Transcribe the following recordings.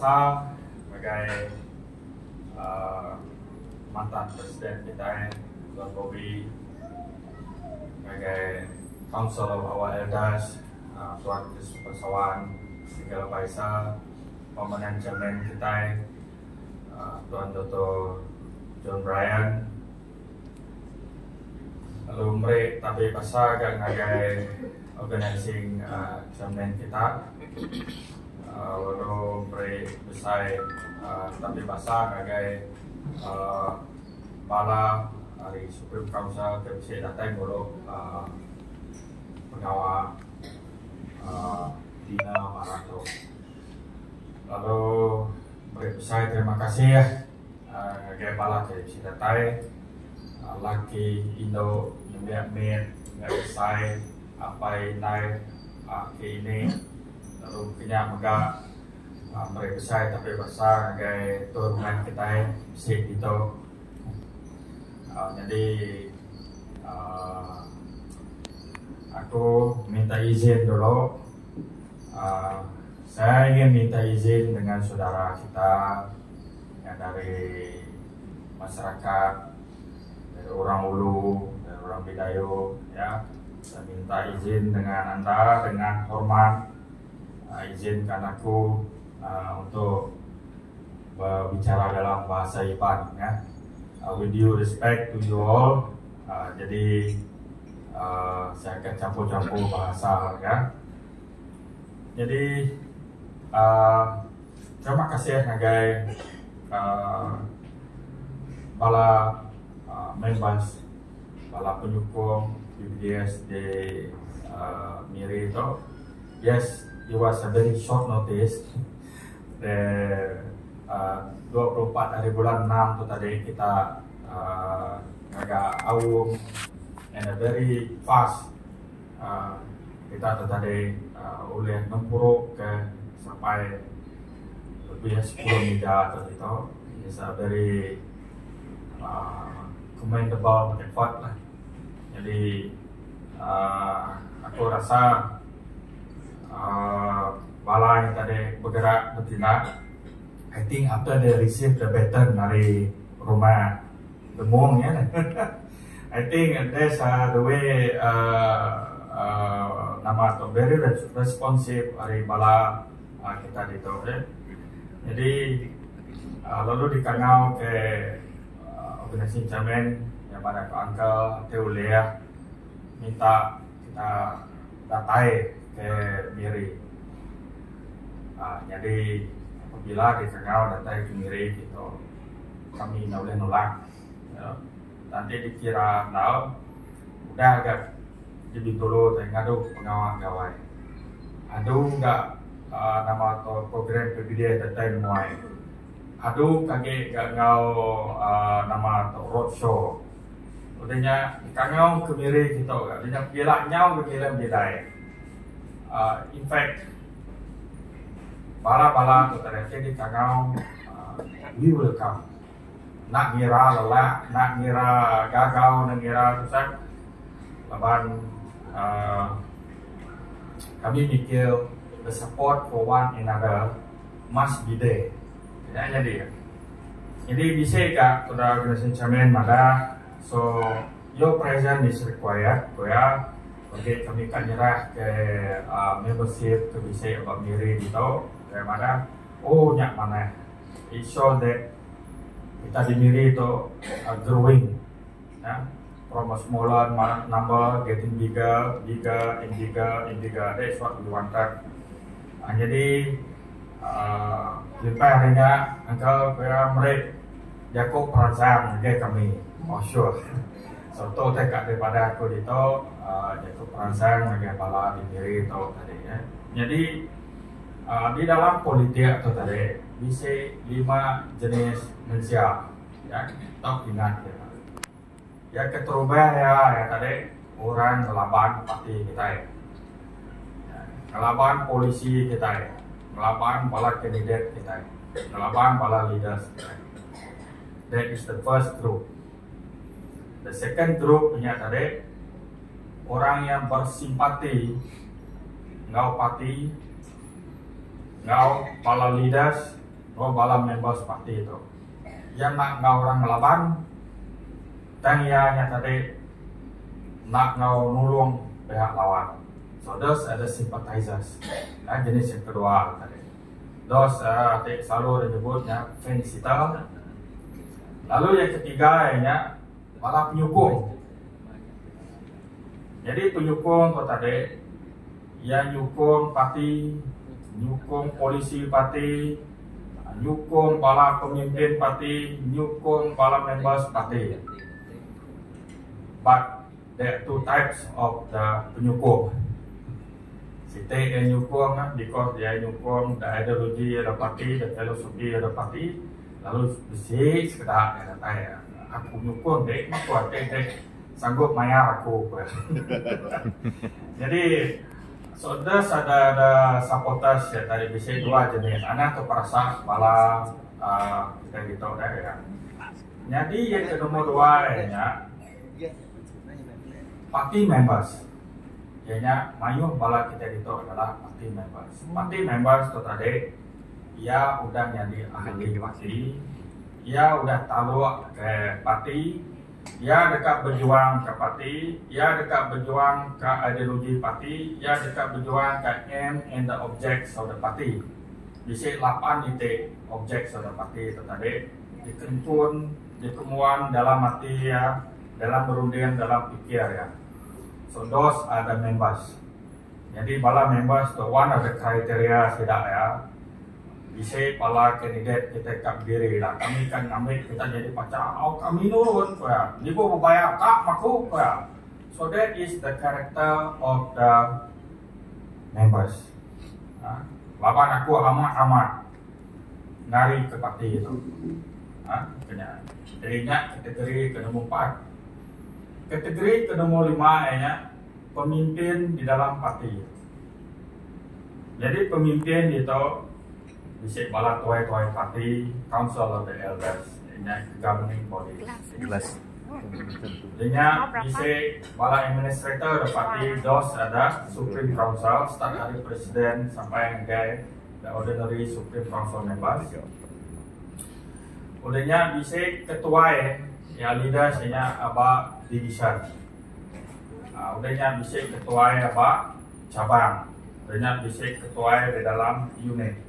Basa ngagai uhh mantan presiden kitai Tuan Bobby ngagai Council of Our Elders uhh Tuan Christopher Sawan Miguel Baisa Permanent Chairman kitai uhh Tuan Doktor John Brian lalu meri tabi basa ga ngagai organising uhh chairman kita. Lalu meri besai tabi basa ngagai bala ari Supreme Council ke bisi datai ngulu pengawa dinner malam tu. Lalu meri besai terima kasih ngagai bala ke bisi datai laki indu nembiak mit nembiak besai apai indai aki ini. Lalu kinya mega meri besai tapi basa ngagai tuan rumah kitai bisi ditu nyadi uhh aku minta izin dulu uhh saya ingin minta izin dengan saudara kita yang dari masyarakat dari orang ulu dari orang bidayuh ya. Saya minta izin dengan anda dengan hormat izinkan aku untuk berbicara dalam bahasa Iban ya. With due respect to you all, jadi saya akan campur-campur bahasa ya. Jadi terima kasih ngagai bala members Bala penyukung PBDS di Miri tu, yes it was a very short notice the 24 hari bulan enam tu tadi kita ngaga aum and a very fast kita tu tadi ulih ngempuru ke sampai lebih sepuluh mija tu ditu is a very Commendable effort lah. Jadi uhh aku rasa uhh bala nya tadi bergerak bertindak I think after they receive the baton ari rumah Demong nya I think that's the way uhh nama tu very responsive ari bala kita ditu eh. Jadi uhh lalu dikangau ke Organisasi chairman nya bala ku uncle ti ulih minta kita datai ke Miri. uhh Nyadi apabila dikangau datai ke Miri ti kami enda ulih nulak. Enti dikira enggau udah ga di Bintulu ti ngadu pengawa gawai. Adu ga uhh nama tu program PBD datai nemuai. Adu ke agi ga enggau uhh nama tu road show. Udah nya dikangau ke Miri kitu ga. Udah nya pila nyau ga ngiling bidai. uhh In fact bala bala tu tadi ati dikangau uhh we will come. Enda ngira lelak, enda ngira gagau, enda ngira tusah laban uhh kami mikir the support for one another. Must be there. Nya nyadi. Nyadi bisi ka udah organisation chairman madah so your presence is required ku iya agi kami ka nyerah ke uhh membership ke bisi ba Miri ditu ku iya madah oh nya manah it show that kita di Miri tu growing uhh from a smaller number getting bigger bigger and bigger and bigger that is what we wanted. Nyadi kelimpah ari nya uncle ku iya meri jaku peransang ngagai kami oh sure so tu utai ka daripada aku ditu jaku peransang ngagai bala di Miri tu tadi eh. Nyadi di dalam politik tu tadi bisi lima jenis mensia ya tau ingat kita. Iya keterubah iya iya tadi orang ngelaban parti kitai. Ngelaban polisi kitai, ngelaban bala kandidat kitai, ngelaban bala leaders kitai. That is the first group. The second group nya tadi orang yang bersimpati enggau parti enggau bala leaders. Enggau bala members parti tu. Iya enda enggau orang ngelaban tang iya nya tadi enda enggau nulung pihak lawan. So those are the sympathizers. Nah, jenis yang kedua tadi. Those uh, ti selalu disebut nya fencita. Lalu yang ketiga nya bala penyukung. Jadi penyukung tu tadi iya nyukung parti, nyukung polisi parti, nyukung bala pemimpin parti, nyukung bala members parti. But there are two types of the penyukung. Siti iya nyukung because iya nyukung the ideology of the party, the philosophy of the party lalu bisi sekeda iya datai aku nyukung dek meh ku ati dek. Sanggup mayar aku ku iya. Nyadi so des ada ada supporters iya tadi bisi dua jenis anang tu perasa bala uhh kitai ditu deh iya. Nyadi iya ke nombor dua iya nya party members iya nya mayuh bala kitai ditu adalah party members. Party members tu tadi iya udah nyadi ahli party, iya udah taluk ke party. Iya deka bejuang ka parti, iya deka bejuang ka ideologi parti, iya deka bejuang ka aim and the objects of the party. Bisi lapan iti objects of the party tu tadi dikempun, dikembuan dalam ati iya, dalam runding, dalam pikir iya. So those are the members. Nyadi bala members tu one of the criteria sida iya. Bisi bala kandidat kitai ka bediri ila kami ka ngambi kita nyadi pacha au kami nurun ku iya nibuh bebayar ka maku ku iya. So that is the character of the members. Ha laban aku amat amat ngari ke parti tu. Ha kenya. Jadi nya kategori ke nombor empat. Kategori ke nombor lima iya nya pemimpin di dalam parti. Nyadi pemimpin ditu bisi bala tuai-tuai parti, Council of the Elders, nya governing body. Nya bisi bala administrator da parti those ada Supreme Council start ari presiden sampai ngagai the ordinary Supreme Council members. Udah nya bisi ketuai ya leaders nya aba division. Udah nya bisi ketuai aba Cabang udah nya bisi ketuai di dalam unit.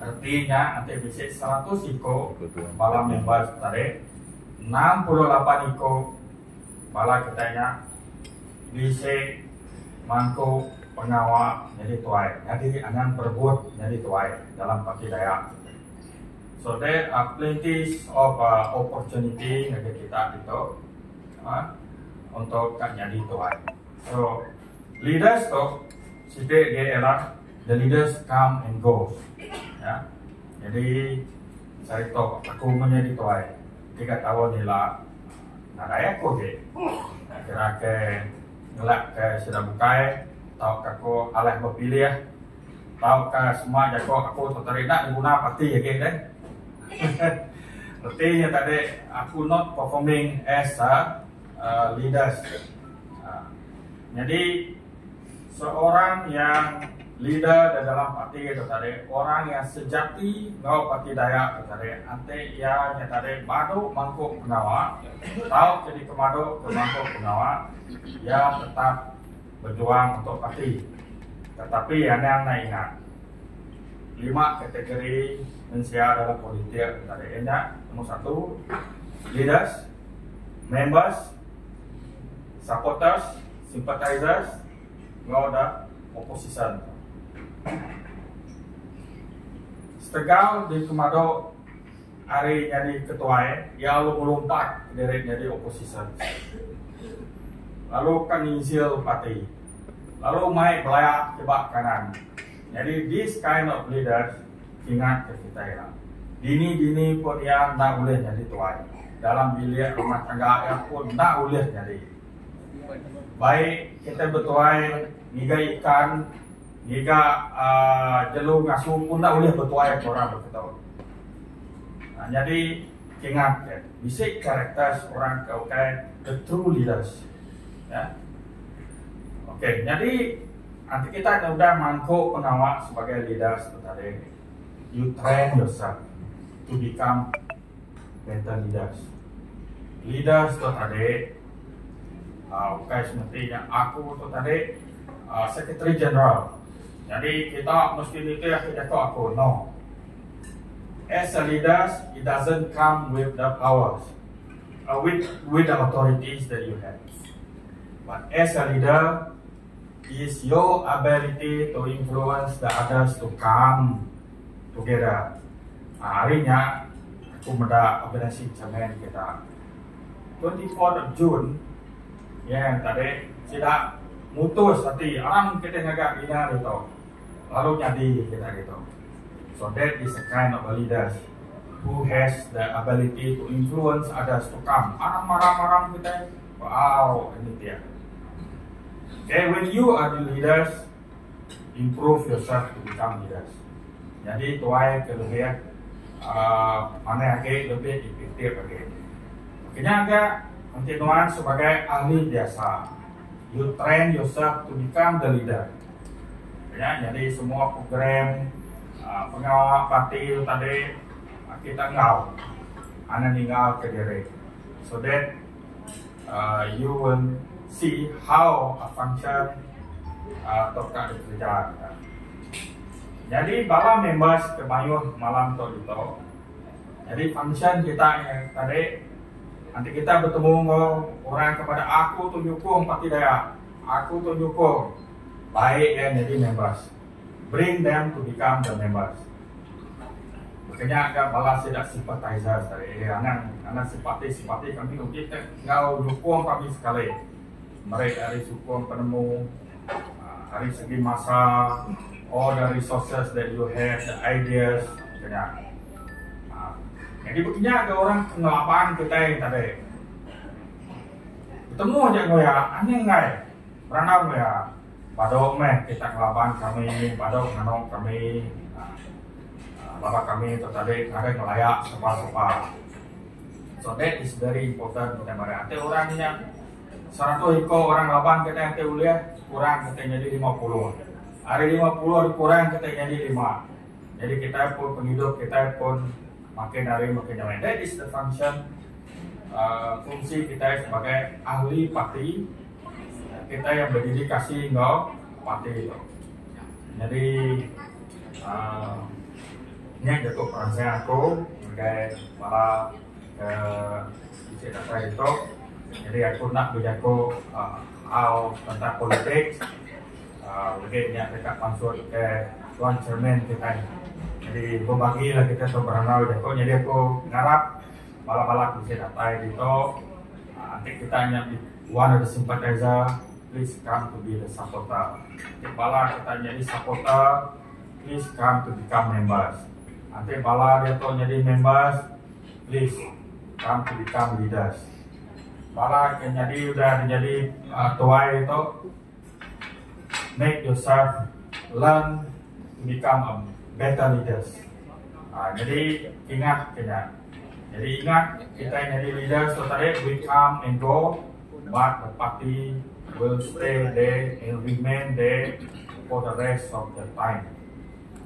Reti nya enti bisi 100 iku bala members tadi, 68 iku bala kitai nya bisi mangku pengawa nyadi tuai. Nyadi anang berebut nyadi tuai dalam parti Dayak. So there are plenty of opportunity ngagai kita ditu untuk ka nyadi tuai. So leaders tu siti agi ialah the leaders come and go ya. Jadi sehari tu aku meh nyadi tuai tiga taun ila nadai aku agi. Kira ke ngelak ke sida bukai tauka aku alah bepilih tauka semua jaku aku tu tadi enda diguna parti agi deh. Reti nya tadi aku not performing as a leaders. Nyadi seorang yang leader da dalam parti tu tadi orang yang sejati enggau parti Dayak tu tadi enti iya nya tadi badu mangku pengawa tau ke dikemadu ke mangku pengawa iya tetap berjuang untuk parti. Tetapi anang enda ingat lima kategori mensia dalam politik tu tadi iya nya nombor satu leaders, members, supporters, sympathizers enggau da opposition. Setegal dikemadu ari nyadi ketuai iya lalu ngelumpat diri nyadi opposition. Lalu ka nginsil parti. Lalu mai belaya kiba kanan. Nyadi this kind of leaders ingat ke kitai ila. Dini-dini pun iya enda ulih nyadi tuai. Dalam bilik rumah tangga iya pun enda ulih nyadi. Baik kitai betuai ngiga ikan, ngiga uhh jelu ngasu pun enda ulih betuai ke orang beketu. Nyadi kingat ke bisi characters orang ke ukai the true leaders. Ya. Okey, nyadi enti kita udah mangku pengawa sebagai leaders tu tadi. You train yourself to become better leaders. Leaders tu tadi ukai semesti nya aku tu tadi Secretary General. Jadi kita mesti nitih ke jaku aku. No. As a leaders, it doesn't come with the powers, with with the authorities that you have. But as a leader, is your ability to influence the others to come together. Ari nya aku meda organisasi chairman kita. 24th of June iya tadi sida mutus ati aram kitai ngaga dinner ditu lalu nyadi kita ditu. So that is a kind of a leaders who has the ability to influence others to come. Aram aram aram kitai au ini pia. Okay, when you are the leaders, improve yourself to become leaders. Nyadi tuai ke lebih uhh manah agi lebih efektif agi. Kenya ga enti nuan sebagai ahli biasa, you train yourself to become the leader. Nya nyadi semua program uhh pengawa parti tu tadi kita enggau anang ninggal ke diri so that uhh you will see how a function uhh tu ka dikereja kita. Nyadi bala members ke mayuh malam tu ditu nyadi function kita tadi enti kita betemu enggau orang ke bada aku tu nyukung parti Dayak aku tu nyukung baik iya nyadi members bring them to become the members. Baka nya ga bala sida sympathizers tadi eh anang anang simpati simpati kami uji te enggau nyukung kami sekali meri ari sukung penemu uhh ari segi masa all the resources that you have the ideas baka nya. uhh Nyadi baka nya ga orang ke ngelaban kitai tadi betemu aja enggau iya anang enggai berandau enggau iya. Badu meh kita ngelaban kami, badu nganu kami laban kami tu tadi ngagai ngelaya sepa-sepa. So that is very important kitai meri ati orang nya 100 iko orang laban kitai enti ulih kurang kitai nyadi 50. Ari 50 dikurang kitai nyadi lima. Jadi kitai pun pengidup kitai pun makin hari makin nyamai. That is the function uhh fungsi kitai sebagai ahli parti. Kitai yang berdedikasi enggau parti tu. Nyadi uhh nya jaku peransang aku ngagai bala ke bisi datai ditu. Nyadi aku enda bejaku uhh hal tentang politik uhh legi nya deka pansut ke tuan chairman kitai. Nyadi bebagi lah kitai tu berandau jaku. Nyadi aku ngarap bala-bala ke bisi datai ditu uhh enti kitai nya One of the sympathizer please come to be the supporter. Enti bala kita nyadi supporter please come to become members. Enti bala diatu nyadi members please come to become leaders. Bala ke nyadi udah nyadi tuai tu make yourself learn to become a better leaders. Jadi ingat ke nya. Jadi ingat kitai nyadi leaders tu tadi we come and go but the party will stay there and remain there for the rest of the time.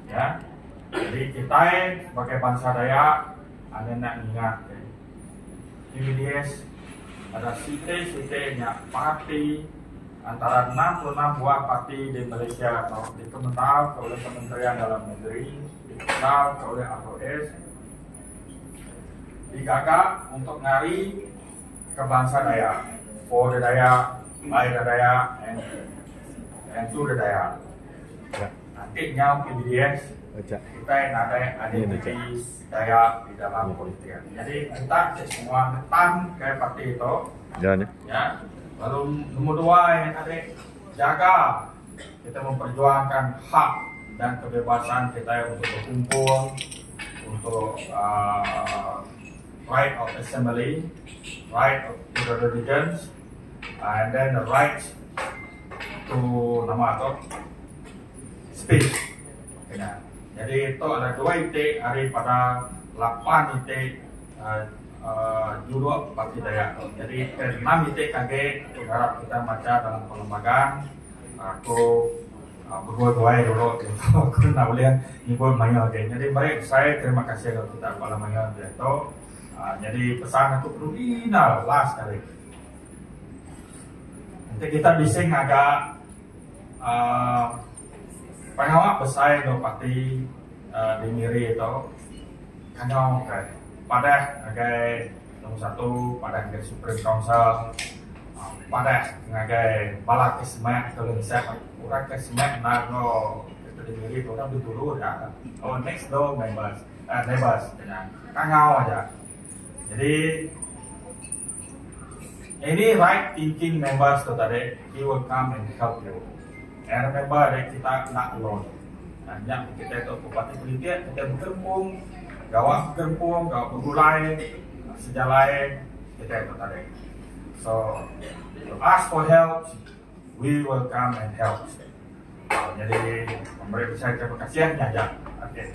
Ya. Jadi kitai sebagai bansa Dayak ane enda ngingat ke PBDS ada siti-siti nya parti antara 66 buah parti di Malaysia tu dikemendarka oleh Kementerian Dalam Negeri, dikemendarka oleh ROS. Digaga untuk ngari ke bansa Dayak, for the Dayak, by the Dayak and and to the Dayak. Enti nyau PBDS, kitai nadai identiti Dayak di dalam politik. Nyadi minta sik semua ngetan ke parti tu. Ya. Lalu nombor dua yang tadi jaga kita memperjuangkan hak dan kebebasan kita untuk berkumpul, untuk uh, right of assembly, right of to the religions, and then the right to nama tu speech. Ya. Jadi itu ada dua itik daripada lapan itik uh, uh, juluk Parti Dayak tu. Jadi ke enam itik agi aku harap kita macha dalam perlembagaan aku. Beguai-guai dulu diatu aku enda ulih nyebut mayuh agi. Nyadi meri besai terima kasih enggau kita bala mayuh diatu. Nyadi pesan aku penudi enda last kali. Enti kita bisi ngaga uhh pengawa besai enggau parti uhh di Miri tu kanyau kai padah ngagai nombor satu padah ngagai Supreme Council padah ngagai bala ke semak ke ngisap orang ke semak enda enggau ke di Miri tu orang Bintulu aja our next door members uhh neighbors kangau aja. Jadi any right thinking members tu tadi he will come and help you. And remember that kita enda alone. Nah, nya kita tu parti politik kita begerempung, gawa begerempung, gawa begulai, sejalai kita tu tadi. So to ask for help, we will come and help. Jadi memberi besai terima kasih nya aja. Okay.